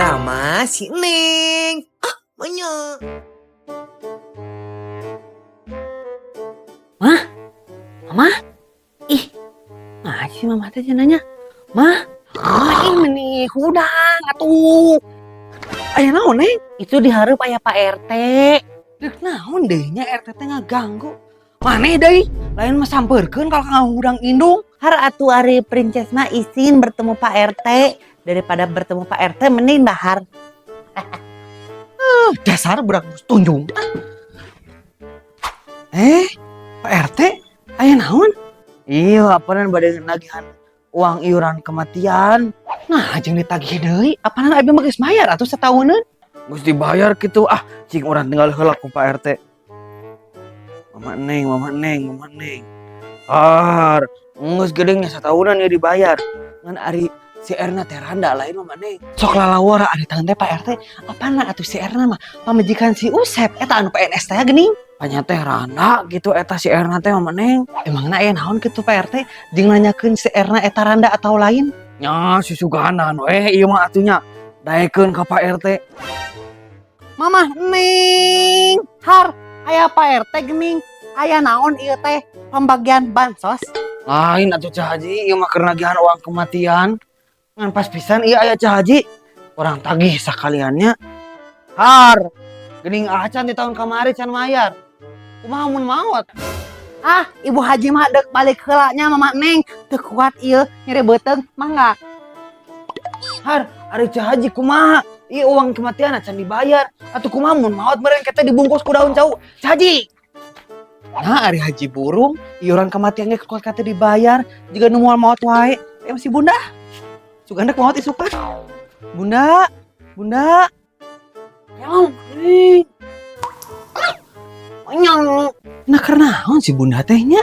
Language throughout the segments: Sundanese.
Drama si Neng. Ah, banyak. Mah? Mama? Ih, nah si mama teh nanya. Mah, mama ih meni hudang atuh. Aya naon, Neng? Itu dihareup aya Pak RT. Deuk naon deui nya RT teh ngaganggu. Maneh deui, lain mah sampeurkeun kalau ngahudang indung. Har atuh ari princess mah izin bertemu Pak RT, daripada bertemu Pak RT mending dahar. Dasar budak tunjung. Eh, Pak RT, aya naon? Iya, apanan bade nagihan uang iuran kematian. Nah, jeung ditagih deui, apanan abi mah geus mayar atuh satauneun. Geus dibayar gitu ah, cing urang tinggal heula ku Pak RT. Mama Neng, Mama Neng, Mama Neng. Har, geus gedengnya sataunan ya dibayar. Ngan ari si Erna teh randa lain Mama Neng. Sok lalawara ari tangan teh Pak RT, apana atuh si Erna mah pamajikan si Usep eta anu PNS teh geuning. Panya teh randa gitu eta si Erna teh Mama Neng. Emangna aya naon kitu Pak RT jeung nanyakeun si Erna eta randa atau lain? Nya susuganan we ieu mah atuh nya. Daekeun ka Pak RT. Mama Neng, har aya Pak RT geuning. Aya naon ieu teh pembagian bansos? Lain atuh Cah Haji, ieu mah keur nagihan uang kematian. Ngan pas pisan ieu aya Cah Haji. Urang tagih sakaliannya. Har, geuning acan di tahun kamari can mayar. Kumaha mun maot? Ah, Ibu Haji mah dek balik heula nya Mama Neng. Teu kuat ieu nyeri beuteung, mangga. Har, ari Cah Haji kumaha? Ieu uang kematian acan dibayar. Atuh kumaha mun maot meureun kita dibungkus ku daun cau. Cah Haji. Nah, ari Haji burung, iuran kematiannya kuat kata dibayar, jiga nu moal maot wae. Eh si Bunda. Sugan dek maot isukan. Bunda, Bunda. Ya, nih. Nyong. Nah, karena naon si Bunda teh nya?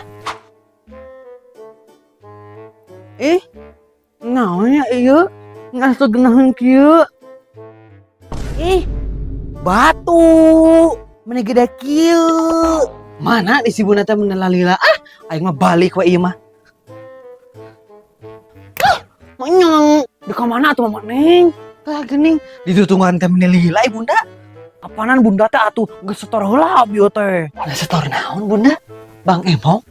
Eh, naonnya ieu? Ngasuh genahan kieu. Ih, batu. Meni gede kieu. Mana di si Bunda teh menelalila? Ah, aing mah balik we ieu mah. Ah, menyong. Di ka mana atuh Mama Neng? Tah geuning ditutunggan teh meni lila Bunda. Apanan Bunda teh atuh geus setor heula bieu teh. Nah, setor naon Bunda? Bang Emok?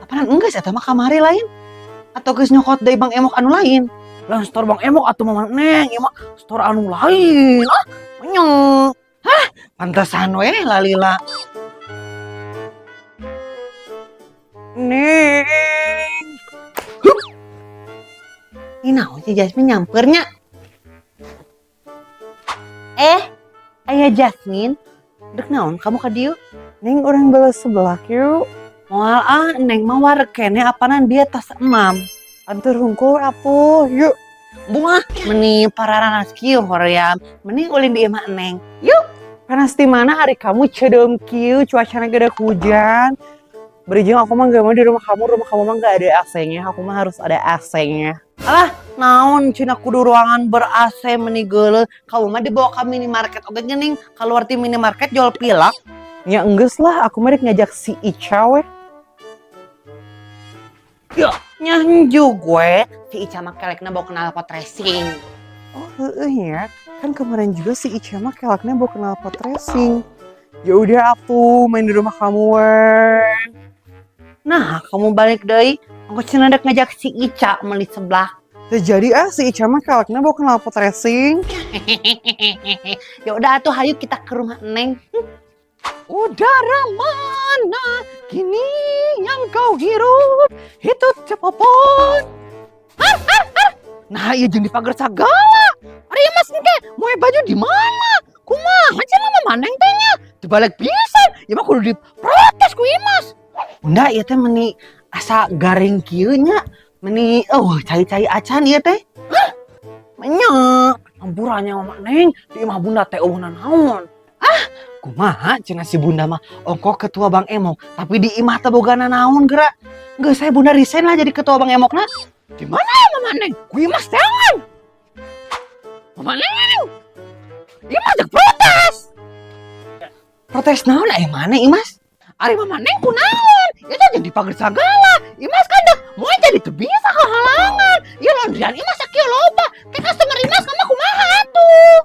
Apanan enggak sih eta mah kamari lain? Atau geus nyokot deui Bang Emok anu lain? Lah setor Bang Emok atuh Mama Neng, ieu mah setor anu lain. Ah, menyong. Hah, pantesan we lalila. Neng. Hup. Ini naon si Jasmine nyampernya? Eh, ayah Jasmine. Dek naon kamu ka dieu? Neng urang belas sebelah yuk. Moal ah, Neng mah wareg keneh apanan dia tas emam. Antur hungkul atuh, yuk. Bunga, meni pararanas kieu hoream. Mending ulin di imah Neng. Yuk. Panas di mana hari kamu cedem kieu, cuacanya gede hujan. Berijing aku mah gak mau di rumah kamu mah gak ada AC-nya, aku mah harus ada AC-nya. Alah, naon cina kudu ruangan ber AC meni geuleuh. Kamu mah dibawa ke minimarket oge geuning, keluar ti minimarket jual pilak. Ya enggeus lah, aku mah rek ngajak si Ica we. Ya, nyanju gue, si Ica mah kelekna bawa knalpot racing. Oh, heeh ya. Kan kemarin juga si Ica mah kelekna bawa knalpot racing. Ya udah atuh main di rumah kamu we. Nah, kamu balik deui, aku cenah dek ngajak si Ica meuli sebelah. Terjadi ah si Ica mah kelekna bawa knalpot racing. Ya udah atuh hayu kita ke rumah Neng. Udara mana kini yang kau hirup itu cepopon. Nah, iya jeung dipagar sagala. Ari Mas engke moe baju di mana? Kumaha cenah mah Neng teh nya? Dibalik pisan. Ieu mah kudu diprotes ku Imas. Bunda ieu teh meni asa garing kieu nya. Meni oh cai-cai acan ieu teh. Hah? Nya, ampurannya Mama Neng di imah Bunda teh eueuh naon. Ah, kumaha cenah si Bunda mah ongkoh ketua Bang Emok, tapi di imah teh boga naon geura. Geus saya Bunda resign lah jadi ketua Bang Emok na. Di mana ya Mama Neng? Ku Imas teangan. Mama Neng. Imas dek protes. Protes naon aya mana Imas? Ari Mama Neng kunaon? Itu jadi pagar sagala. Imas kan dek mau jadi teu bisa kehalangan. Ieu laundryan Imas sakieu loba. Ke customer Imas mah kumaha atuh?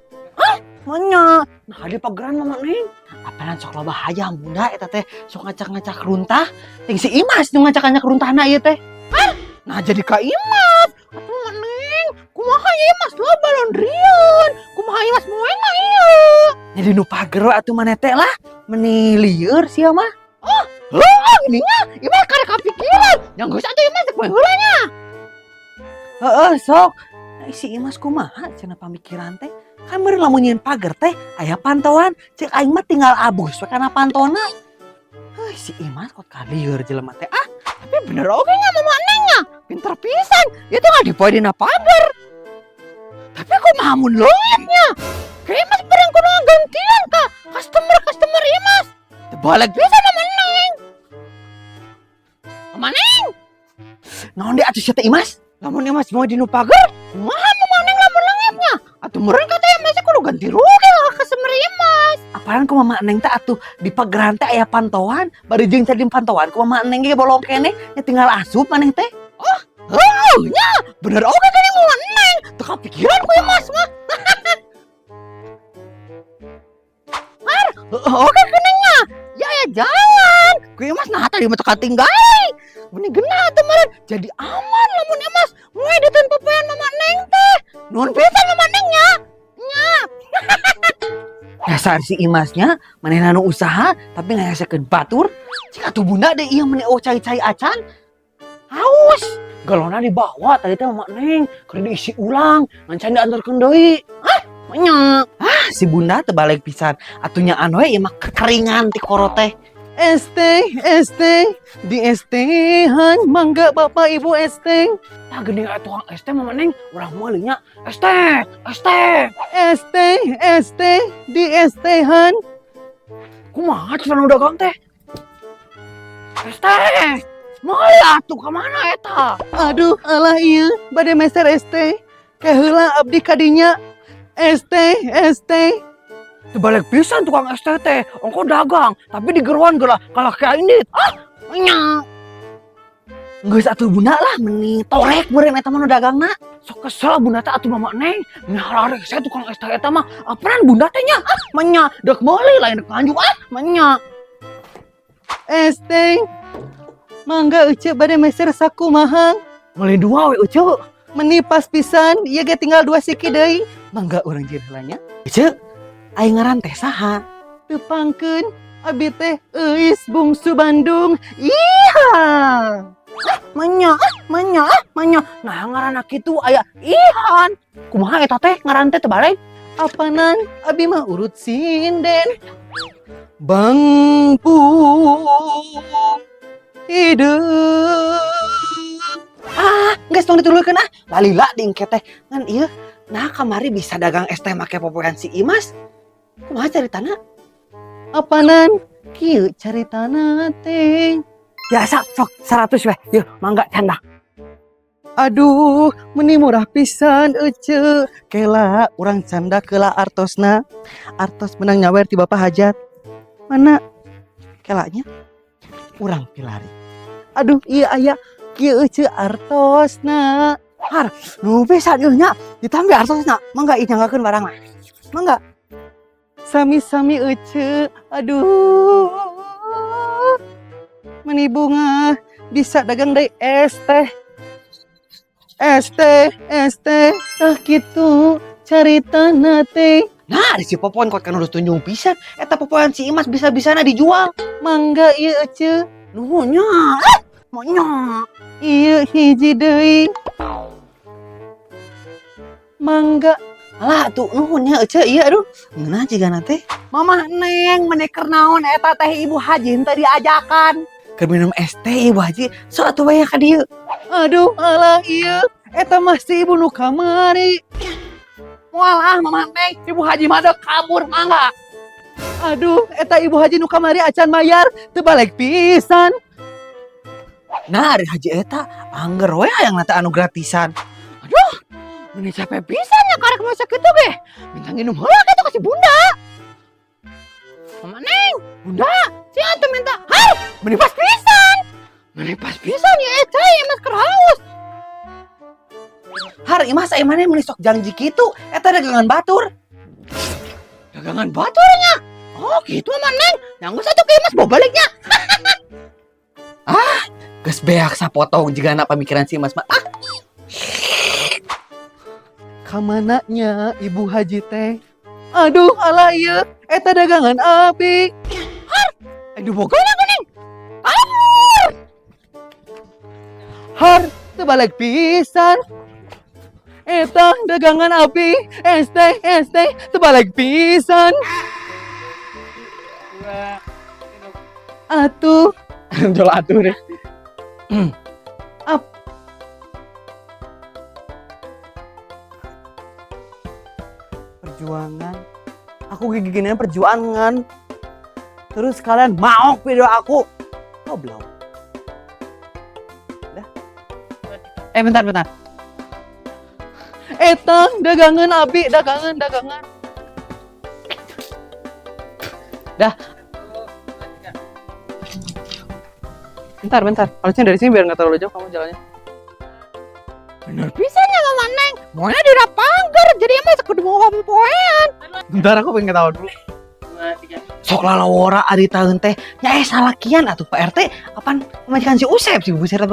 Nah, di pageran Mama Neng. Apaan sok loba hayam, Bunda, eta teh sok ngacak-ngacak runtah. Ting si Imas nu ngacak-ngacak runtahna ieu teh. Hah? Nah, jadi ka Imas. Atuh Mama Neng, kumaha ya Imas loba laundryan. Kumaha Imas moe mah ieu. Jadi nu pager we atuh maneh teh lah. Meni lieur sia mah. Oh, heuh gini nya. Imas karek kapikiran. Yang geus atuh Imas rek moe heula nya. Heeh, sok. Nah, si Imas kumaha cenah pamikiran teh? Kan meureun lamun nyieun pager teh aya pantauan, cek aing mah tinggal abus we kana pantona. Heuh, si Imas kot kalieur jelema teh ah. Tapi bener oge nya Mama Neng nya. Pinter pisan. Itu nggak dipoe dina pagar. Tapi kumaha mun leungit nya? Kayak Imas barang kudu gantian ka customer-customer Imas. Terbalik pisan Mama Neng. Mama Neng. Naon deui atuh sia teh, Imas? Lamun Imas moe dinu pagar, kumaha Mama Neng lamun leungit nya? Atuh meureun kata Imas kudu ganti rugi ka customer Imas. Apaan ku Mama Neng teh atuh di pageran teh aya pantauan, bari jeung tadi pantauan ku Mama Neng ge bolong keneh, nya tinggal asup maneh teh. Oh, heuh nya, bener oge geuning Mama Neng. Teu kapikiran ku Imas mah. Har, heuh oge geuning nya. Ya ya jalan. Ku Imas nah tadi mah teu katinggali. Meni genah atuh meureun jadi aman lamun Imas moe diteun popoean Mama Neng teh. Nuhun pisan Mama Neng nya. Nya. Dasar si Imasnya manehna nu usaha tapi ngayasekeun batur. Cik atuh Bunda deh ieu meni oh cai-cai acan. Haus. Galona dibawa tadi teh Mama Neng keur diisi ulang, ngan can diantarkeun deui. Ah, nya. Ah, si Bunda teu balik pisan. Atuh nyaan we ieu mah kekeringan ti koro teh. ST, ST, di ST-han mangga Bapak Ibu ST. Tah geuning aya tukang es teh Mama Neng, urang meuli nya. Es teh, es teh. ST, ST, di ST-han. Kumaha cenah nu dagang teh? Es teh. Meuli atuh ka mana eta? Aduh, alah ieu bade meser ST. Keheula abdi kadinya. ST, ST. Teu balik pisan tukang es teh teh, ongko dagang, tapi digeroan geura kalah ka indit. Ah, nya. Geus atuh Bunda lah meni torek meureun eta mah nu dagangna. Sok kesel Bunda teh atuh Mama Neng. Nya saya tukang es teh eta mah apaan Bunda teh nya? Ah, menya deuk meuli lain deuk nganjuk ah, menya. ST. Mangga Ece bade meser sakumaha? Meuli dua we Ece. Meni pas pisan, ieu ge tinggal dua siki deui. Mangga urang jeung heula nya. Ece, aing ngaran teh saha? Tepangkeun abi teh Euis bungsu Bandung. Iha. Ah, menya, ah, menya, ah, menya. Nah, ngaranna kitu aya ihan. Kumaha eta teh ngaran teh terbalik? Apanan abi mah urut sinden. Bangpung hidup. Ah, geus tong dituluykeun ah. Lalila dingke teh. Ngan ieu nah kamari bisa dagang es teh make popoean si Imas. Kumaha caritana? Apanan kieu caritana teh. Biasa sok 100 weh. Yeuh, mangga candak. Aduh, meni murah pisan ece. Kela urang candak keula artosna. Artos menang nyawer ti Bapak hajat. Mana kelanya? Urang pilari. Aduh, iya aya kieu ece artosna. Har, nu pisan ieu nya ditambi artosna. Mangga ieu nyanggakeun barang mah. Mangga. Sami-sami ece. Aduh. Meni bunga bisa dagang deui es teh. Es teh, es teh, tah kitu caritana teh. Nah, di si Popon kot kan udah tunjung pisan. Eta popoean si Imas bisa-bisana dijual. Mangga ieu ece. Nuhun nya. Ah, maunya. Ieu hiji deui. Mangga. Alah tuh nuhun nya ece ieu aduh. Ngeunah jigana teh. Mamah Neng meni keur naon eta teh Ibu Haji henteu diajakan. Keur minum es teh Ibu Haji, sok atuh bae ka dieu. Aduh alah ieu eta mah si ibu nu kamari. Moal ah Mamah Neng, Ibu Haji mah deuk kabur mangga. Aduh, eta Ibu Haji nu kamari acan mayar, teu balik pisan. Nah, ari Haji eta angger we hayang teh anu gratisan. Aduh, meni capek pisan ya karek masak kitu ge. Minta nginum heula kitu ka si Bunda. Mama Neng, Bunda, si antum minta, hai, meni pas pisan. Meni pas pisan ya eta ya mas keur haus. Har Imas aya maneh meuni sok janji kitu, eta dagangan batur. Dagangan baturnya. Oh, gitu mah, Neng. Yang geus atuh ke Mas bawa baliknya. Ah, geus beak sapotong jigana pamikiran si Mas mah. Ah, Kamana nya Ibu Haji teh? Aduh, ala ieu eta dagangan abi. Aduh, boga aku, Neng. Har, teu balik pisan. Eta dagangan abi, ST ST teu balik pisan. Atuh, Jual atuh deh. Ap. Perjuangan. Aku gigi-ginian perjuangan. Terus kalian mau video aku. Goblok. Eh, bentar bentar. Eta dagangan abi, dagangan dagangan. Dah. Bentar bentar. Harusnya dari sini biar nggak terlalu jauh kamu jalannya. Bener pisannya Mama Neng. Maunya di panggar, jadi emang kudu mau poean. Bentar, aku pengen ketawa dulu. Sok lalawora ari tahun teh. Nya eh salakian atuh Pak RT, apaan majikan si Usep si Buser.